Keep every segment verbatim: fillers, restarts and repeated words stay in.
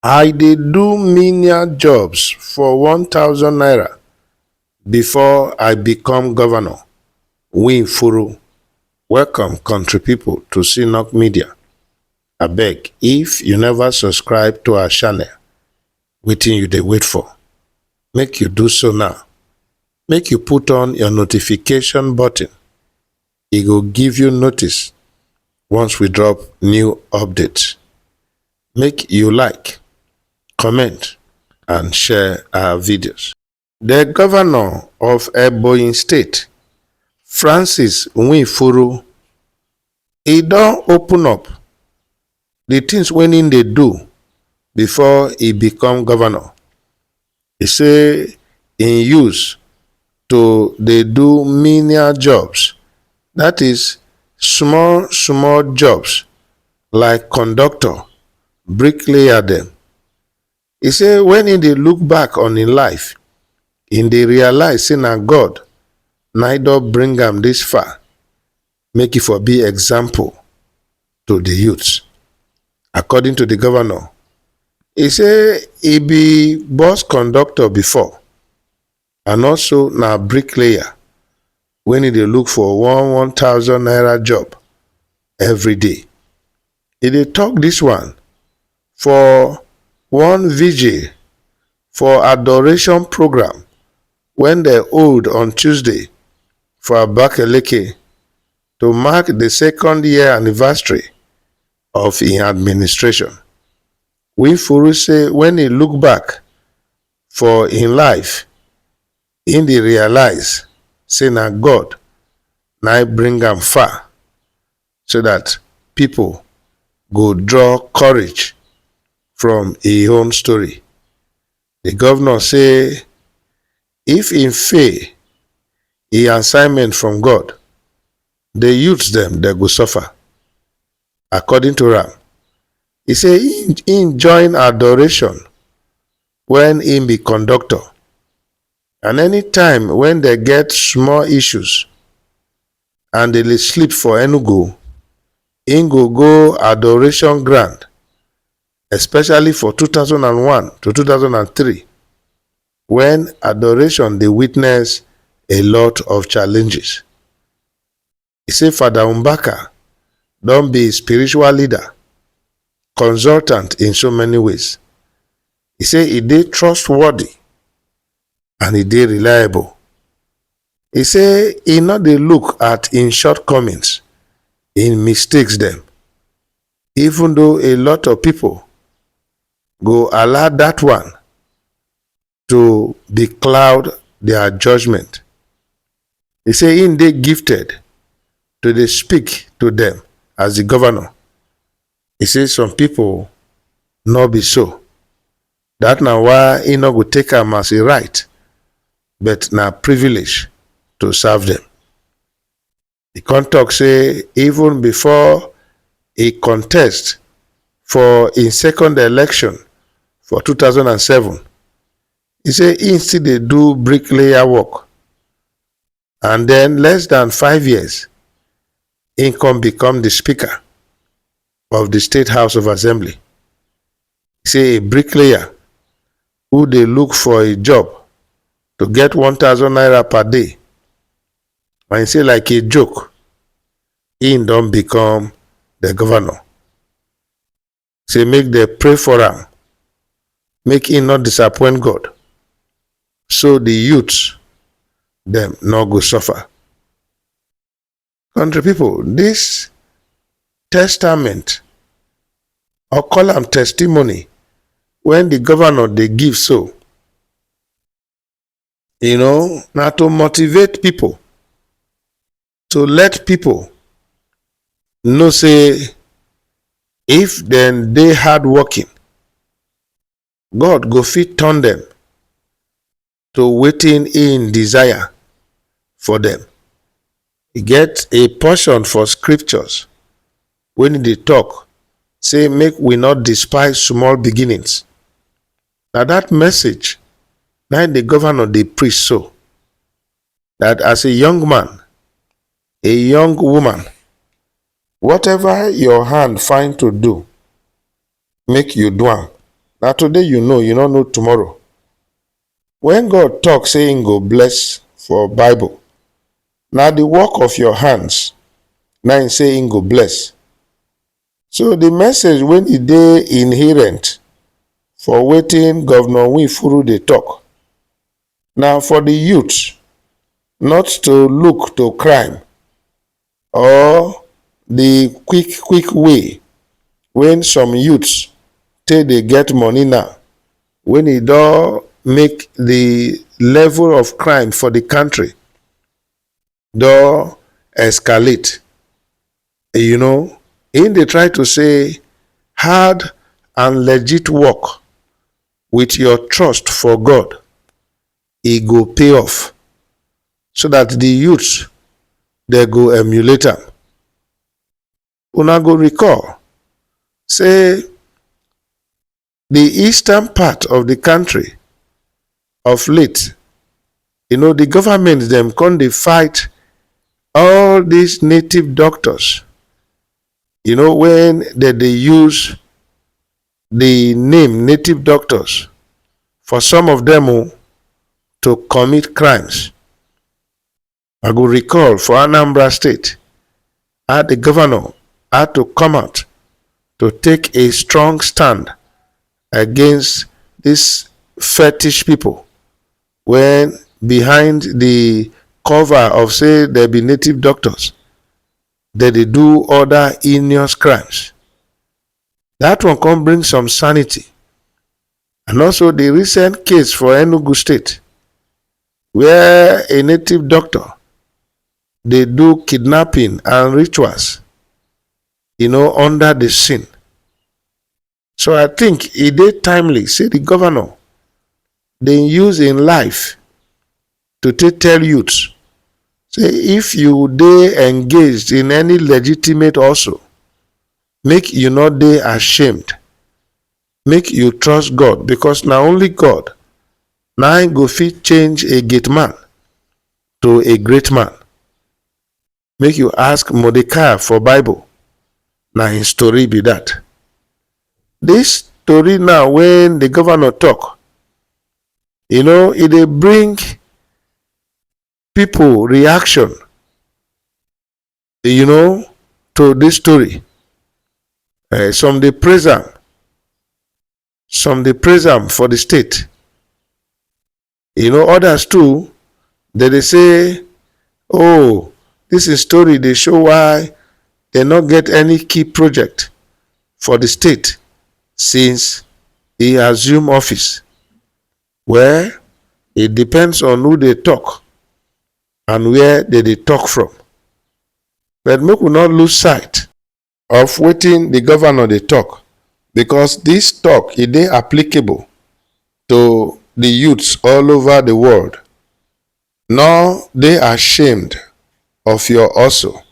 I dey do menial jobs for one thousand naira before I become governor. Winfuru, welcome country people to Synok Media. Abeg, if you never subscribe to our channel, wetin you dey wait for? Make you do so now. Make you put on your notification button. E go give you notice once we drop new updates. Make you like, comment, and share our videos. The governor of Ebonyi State, Francis Nwifuru, e don open up the things wey im dey do before e become governor. E say im use to dey do menial jobs, that is, small small jobs like conductor, bricklayer dem. E say when im dey look back on im life, im dey realize say na God na im don bring am this far, make e for be example to the youths. According to the governor, e say e be bus conductor before and also na bricklayer when e dey look for one one thousand naira job every day. E dey talk this one for one vigil for adoration program wey dem hold on Tuesday for Abakaliki to mark the second year anniversary of im administration. Winfuru say when e look back for im life, im dey realize say na God na im bring am far, so that people go draw courage from im own story. The governor say if im fail im assignment from God, the youths dem dem go suffer. According to am, e say im im join adoration when im be conductor, and anytime when dem get small issues and dem dey sleep for Enugu, im go go adoration ground, especially for two thousand and one to two thousand and three, when adoration dey witness a lot of challenges. E say Father Mbaka don be spiritual leader, consultant in so many ways. E say e dey trustworthy and e dey reliable. E say e no dey look at im shortcomings, im mistakes dem, even though a lot of people go allow that one to be cloud their judgment. E say im dey gifted to dey speak to dem as the governor. E say some people no be so. That na why e no go take am as a right, but na privilege to serve dem. E come talk say even before e contest for im second election for two thousand and seven, e say im still dey do bricklayer work, and then less than five years, im come become the speaker of the State House of Assembly. E say a bricklayer who dey look for a job to get one thousand naira per day, and e say like a joke, im don become the governor. Say make dem pray for am, make im no disappoint God, so the youths dem no go suffer. Country people, this testament, or call am testimony, when the governor dey give so, you know, na to motivate people, to let people know say if dem dey hardworking, God go fit turn dem to wetin im desire for dem. E get a portion for scriptures wey e dey talk say make we not despise small beginnings. Na that message na the governor dey preach so, that as a young man, a young woman, whatever your hand find to do, make you do am. Na today you know, you no know tomorrow. When God talk say him go bless for Bible, na the work of your hands na him say him go bless. So the message wey e dey inherent for wetin Governor Nwifuru dey talk na for the youth not to look to crime or the quick quick way when some youths take dey get money now, when e don make the level of crime for the country don escalate. You know, im dey try to say hard and legit work with your trust for God, e go pay off so that the youths they go emulate am. Una go recall say the eastern part of the country of late, you know, the government them come dey fight all these native doctors, you know, when they dey use the name native doctors for some of them o, to commit crimes. I go recall for Anambra State how the governor had to come out to take a strong stand against these fetish people when behind the cover of say they be native doctors, they dey do other heinous crimes. That one come bring some sanity. And also the recent case for Enugu State where a native doctor dey do kidnapping and rituals, you know, under the scene. So I think e dey timely say the governor dey use im life to take tell youths say if you dey engaged in any legitimate also, make you no dey ashamed, make you trust God, because na only God na im go fit change a gate man to a great man. Make you ask Mordecai for Bible, na im story be that. This story now when the governor talk, you know, e dey bring people reaction, you know, to this story. Eh, some dey praise am, some dey praise am for the state. You know, others too, they dey say, oh, this is story dey show why they no get any key project for the state since he assume office. Well, it depends on who dey talk and where they dey talk from. But make we not lose sight of wetin the governor dey talk, because this talk e dey applicable to the youths all over the world. No dey ashamed of your hustle.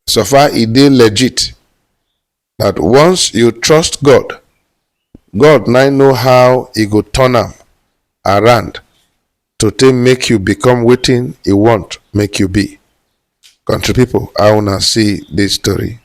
So far e dey legit that once you trust God, God na know how e go turn am around to take make you become wetin e want make you be. Country people, how una see this story?